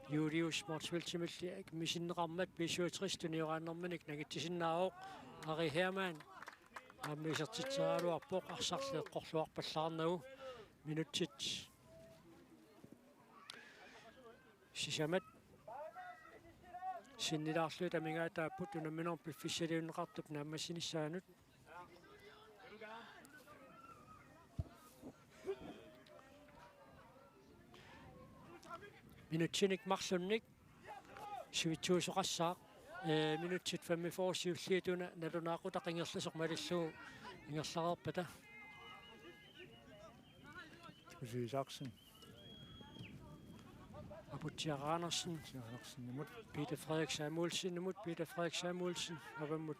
Julius Motzfeldtimilli misinneqarmat B syvogtres tunioraannerminik nangitsisinnaavoq Ari Hermann. Aamma isertitseriaraluarpoq arsarli eqqorluarpallaarnagu minutsit sisamat sinnilaarlugit amigaataapput unamminermi piffissaliunneqartup naammassinissaanut. Minutsinik marlunnik sivitsuusoqassaaq. Ee, minutsit femogfyrre siulliit una nalunaaqutaq ingerlasoq malillugu ingerlareerpata. Josef Isaksen. Aputsiaq Andersen. Aputsiaq Andersenimut. Peter Frederik Samuelsenimut, Peter Frederik Samuelsen. Avammut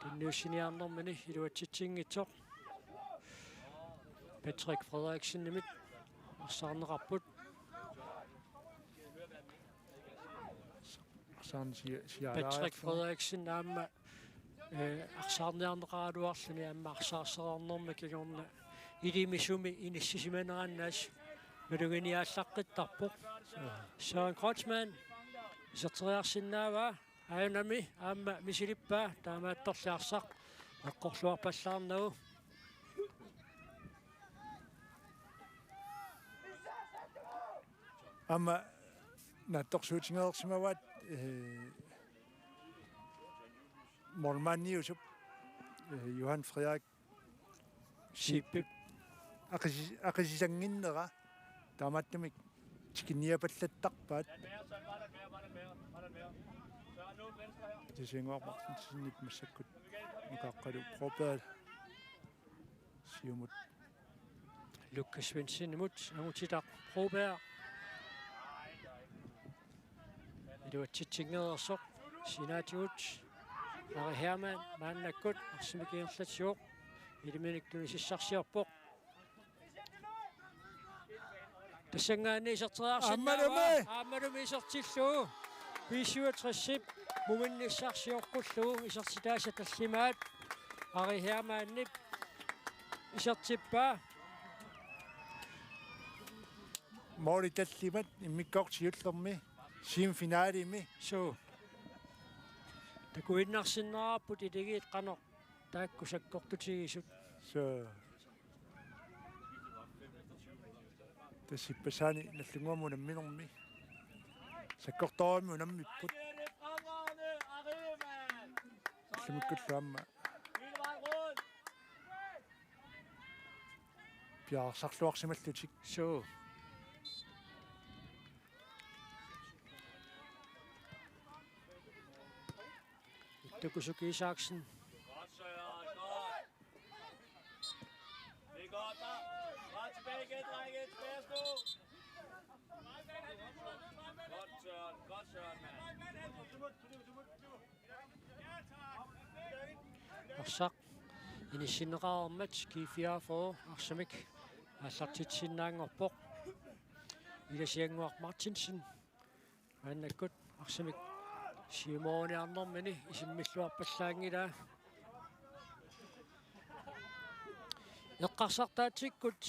tunniussiniarnermini iluatsitsinngitsoq. Patrick Frederiksenimit arsaarneqarput. Arsaarni sia-, siaalaariarlugu. Patrick Frederiksen aamma, eh, arsaarniarneqaraluarluni aamma arsaarsereernermi kingorna ilimisumi inissisimanerannaas maluginiaallaqqittarpoq. Søren Kreutzmann iserteriarsinnaavaa, aajunami aamma misilippaa, taamaattorli arsaq eqqorluarpallaarnagu. Aamma naatsorsuutigereersimavaat, eh, målmandiusup, eh, Johan Frederik Zeebip aqisi-, aqisisannginnera taamaattumik tikinniapallattarpaat. Ilasiannguaq Martinsenip massakkut nukaaqqalu Broberg. Siumut. Lukas Svendsenimut, angutitaq Broberg. Iluatsitsinngereersoq, sinaatigut. Ari Hermann, maannakkut, arsamik ingerlatsivoq. Ilaminik tunisissarsiorpoq. Tassanngaanniit iserteriarsinnaavaa. Aammalumi. Aammalumi isertillugu. B syvogtresip muminnissaq sioqqullugu isertitaasa tallimaat Ari Hermannip isertippaa. Måli tallimat immikkoortoq siullermi semifinalimi. Suu. Takuinnarsinnaavarput ilagiit qanoq taakku sakkortutigisut. Suu. Tassa ippassaani Nagdlunguami unamminermi. Sakkortooramik unammipput. Ullumikkut aamma piareersarluarsimallutik. Suu. Ittoq Kusuki Isaksen. Det er godt, mand. Bare tilbage igen, drenge. Tilbage at stå. Godt, Søren. Godt, Søren, mand. Arsaq inissinneqareermat G fireogfyrre arsamik aallartitsisinnaanngorpoq. Ilasiannguaq Martinsen maannakkut arsamik siumoruniarnermini isimmilluarpallaanngilaa. Eqqarsartaatsikkut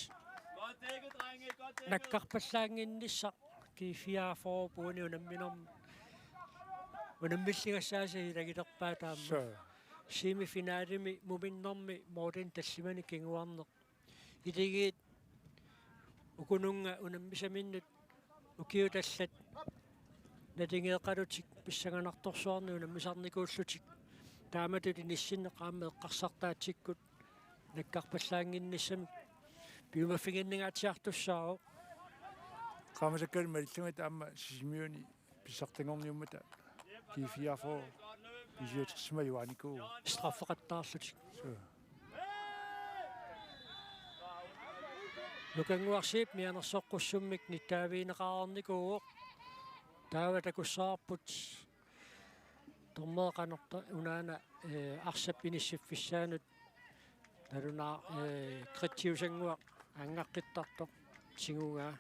nakkarpallaannginnissaq G fireogfyrre puuni unamminerm-, unammilligassaasa ilagilerpaat aamma. Suu. Semifinalimi muminnermi målimi tallimanik kinguarneq. Ilagiit ukununnga unammisaminnut ukiut allat naligeeqalutik pissanganartorsuarnik unammisarnikuullutik. Taamatut inissinneq aamma eqqarsartaatsikkut nakkarpallaannginnissamik piumaffiginningaatsiartussaavoq. Qaamasakkali malillugit aamma Sisimiuni pissartanngorniummata G fireogfyrre B syvogtres-imik ajugaanikuuvoq. Straffeqattaarlutik. Suu. Nukannguaq Zeeb mianersoqqussummik nittaavigineqareernikuuvoq. Taava takussavarput dommerit qanorta unaana, eh, arsap inissiffissaanut nalunaa-, eh, kridtiusannguaq aanngaqqittartoq tigugaa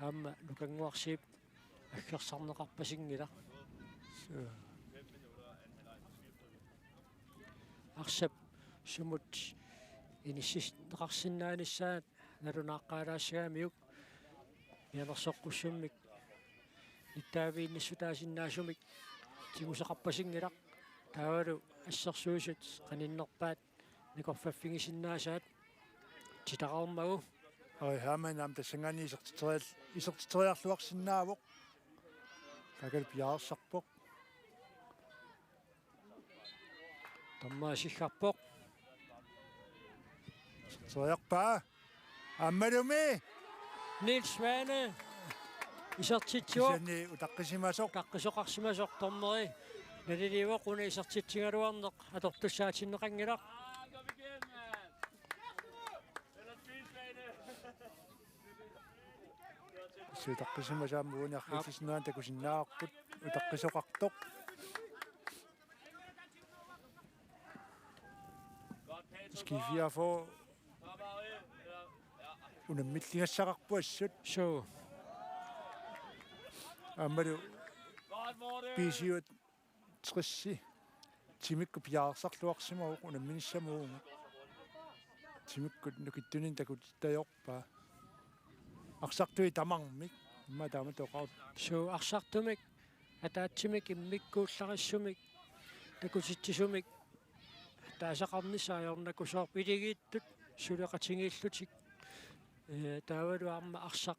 aamma Nukannguaq Zeeb aggersarneqarpasinngilaq. Suu. Arsap sumut inissinneqarsinnaanissaat nalunaaqqaalaassagamiuk mianersoqqussummik nittaaviginnissutaasinnaasumik tigusaqarpasinngilaq. Taavalu assersuisut qaninnerpaat nakorfaffigisinnaasaat titaqarmagu. Ari Hermann aamma tassanngaanniit isertitserial-, isertitseriarluarsinnaavoq. Taakani piareersarpoq. Dommerit siggarpoq. Iserteriarpaa. Aammalumi. Niels Svane. Isertitsivoq. Kisianni utaqqisimasoq. Utaqqisoqarsimasoq dommeri. Naliliivoq una isertitsigaluarneq atortussaatinneqanngilaq. Utaqqisimasoq aamma uani arriitsup sinnera takusinnaavarput utaqqisoqartoq. G fireogfyrre unammilligassaqarpoq assut. Suu. Aammalu B syvogtres timikkut piareersarluarsimavoq unamminissamut. Timikkut nukittunik takutittajorpaa. Arsartui tamarmik immaqa taamatut oqarut. Suu, arsartumik ataatsimik immikkuullarissumik takutitsisumik taasaqarnissaq ajornakusoorpoq, ilagiittut suleqatigiillutik. Ee, taavalu aamma arsaq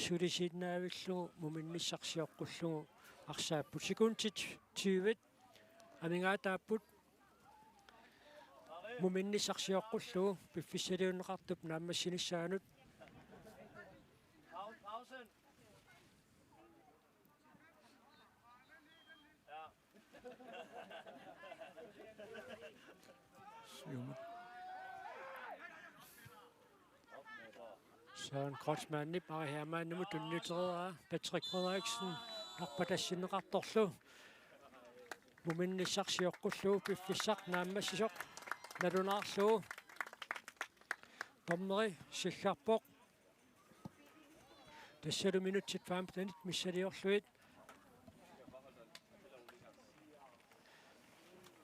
sulisinnaavilluni muminnissaq sioqqullugu arsaapput. Sekundit tyve amigaataapput muminnissaq sioqqullugu piffissaliunneqartup naammassinissaanut. Siumut. Søren Kreutzmannip Ari Hermannimut tunniutereeraa, Patrick Frederiksen arpatassinneqartorlu. Muminnissaq sioqqullugu piffissaq naammassisoq nalunaarlugu. Dommeri siggarpoq. Tassalu minutsit femtenit missiliorlugit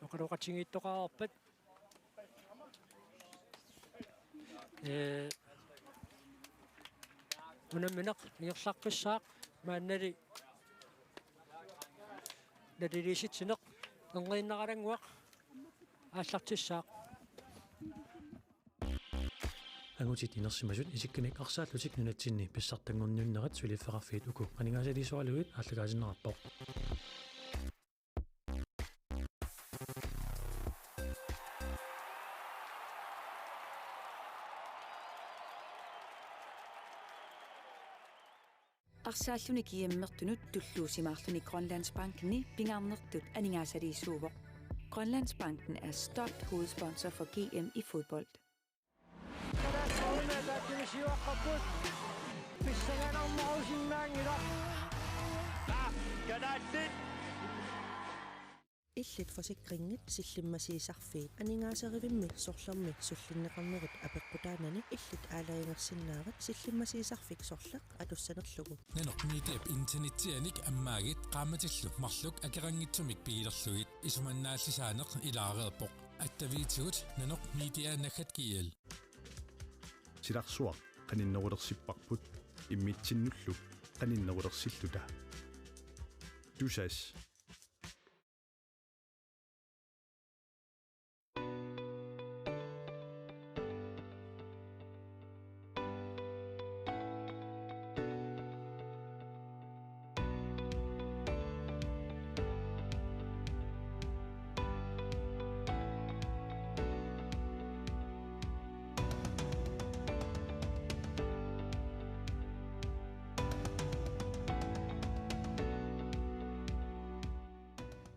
oqaloqatigiittoqareerpat. Ee, unammineq ingerlaqqissaaq, maannali naliliisitsineq erniinnaralannguaq. Aallartissaaq. Angutit inersimasut isikkamik arsaallutik nunatsinni pissartanngorniunnerat suliffeqarfiit uku aningaasaliisoralugit aallakaatinneqarpoq. Arsaalluni G M-ertunut tulluusimaarluni Grønlandsbankeni pingaarnertut aningaasaliisuuvoq. Grønlandsbanken er stolt hovedsponsor for G M i fodbold. Illit forsikringit sillimmasiisarfiit. Aningaaserivimmit sorlermit sullinneqarnerit apeqqutaanani illit aalajangersinnaavat sillimmasiisarfik sorleq atussanerlugu. Nanoq Mediap internetsianik ammaagit qaammatillu marluk akeqanngitsumik pigilerlugit. Isumannaallisaaneq ilaareerpoq. Attaviitigut nanoq media naggat G L. Silarsuaq qaninnerulersipparput immitsinnullu qaninnerulersilluta. Tusass.